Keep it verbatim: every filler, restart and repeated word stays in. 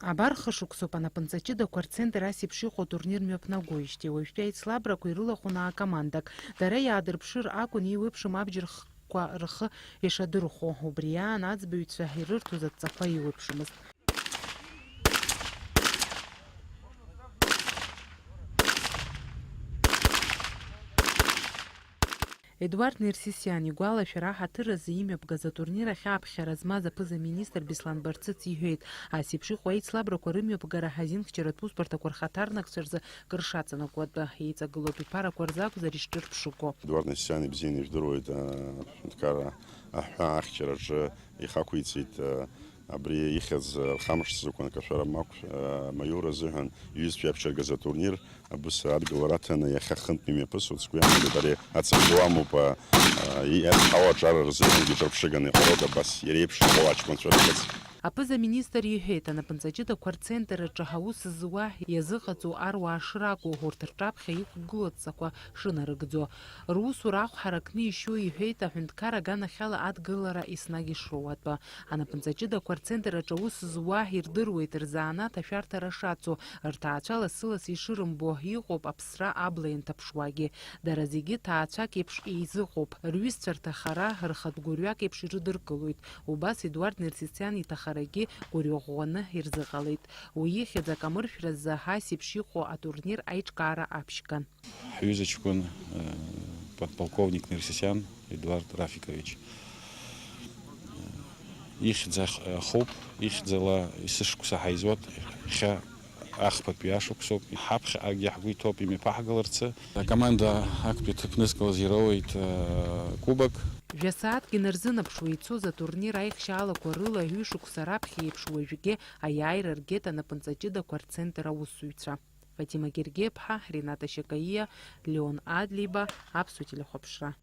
Абар хышықәсоуп анапынҵа ҷыдақәа рцентр ас еиԥш иҟоу атурнир мҩаԥнагоижьҭеи, уажәтәи аицлабрақәа ирылахәны акомандак. Дара иаадырԥшыр акәын еиуеԥшым абџьар хкқәа рхы ишадырхәо. Убри аан аӡбаҩцәа ирырҭоз адҵақәа еиуеиԥшымызт. Едуард Нерсисиан игәалашәара аҳаҭыр азы имҩаԥгаз атурнир ахь аԥхьара змаз аԥыза-министр Беслан Барцыц иҳәеит, ас еиԥш иҟоу аицлабрақәа рымҩаԥгара ҳазинхьчаратә усбарҭақәа рхаҭарнакцәа рзы кыр шаҵанакуа атәы, еиҵагылоу атәқәарақәа рзы акәзар ишҿырԥшыго. Едуард Нерсисиан ибзианы ижәдыруеит, а, аҳәаа ахьчараҿы ихақәиҵеит, а, абри ихьӡ рхамышҭ зықәын акашәара макә, а, маиура азыҳәан иҩызцәа иаԥшьыргаз атурнир, абыс адгылара аҭаны иахьа хынтә имҩаԥысуеит, сгәы иаанагоит, ари ацымгьы уамоуп, а, а, иазҳауа аҿар рзыҳәангьы ҿырԥшыганы иҟалоит, абас иреиԥш иҟоу аҷкәынцәа рыхьӡ. Аԥыза-министр иҳәеит, анапынҵа ҷыдақәа рцентр аҿы ҳаус зуа иазыҟаҵоу аруаа шракәу, урҭ рҿаԥхьа иқәгылоу адҵақәа шынарыгӡо. Русура ахә ҳаракны ишьу иҳәеит аҳәынҭқар аганахьала адгылара еснагь ишроуа атәы. Анапынҵа ҷыдақәа рцентр аҿы аус зуа ирдыруеит рзанааҭ ашәарҭара шацу, рҭаацәа лассы-ласс ишырымбо, иҟоуп аԥсра абла ианҭаԥшуагьы. Дара зегьы ҭаацәак еиԥш еизыҟоуп, рҩызцәа рҭахара рхатә гәырҩак еиԥш ирыдыркылоит. Убас Едуард Нерсисиан иҭахарагьы гәырҩа ӷәӷәаны ирзыҟалеит. Уи ихьӡ акамыршәразы ас еиԥш иҟоу атурнир аиҿкаара аԥшьган. Ҳҩыза ҷкәын, э, подполковник Нерсисиан Едуард Рафикович. Ихьӡ ах-, ахуп, ихьӡала есышықәса ҳаизуеит, иахьа ахԥатәи ашықәсоуп. Ҳаԥхьаҟагьы ҳгәы иҭоуп имҩаԥаҳгаларцы. Акоманда актәи аҭыԥ нызкылаз ироуеит, э, кубок. Жәа сааҭк инарзынаԥшуа ицоз атурнир аихшьаалақәа рыла ҩышықәса раԥхьа еиԥш уажәгьы аиааира ргеит анапынҵа ҷыдақәа рцентр аусзуҩцәа. Фатима Гергеԥҳа, Рената Шьакаиа, Леон Адлеиба, Аԥсуа телехәаԥшра.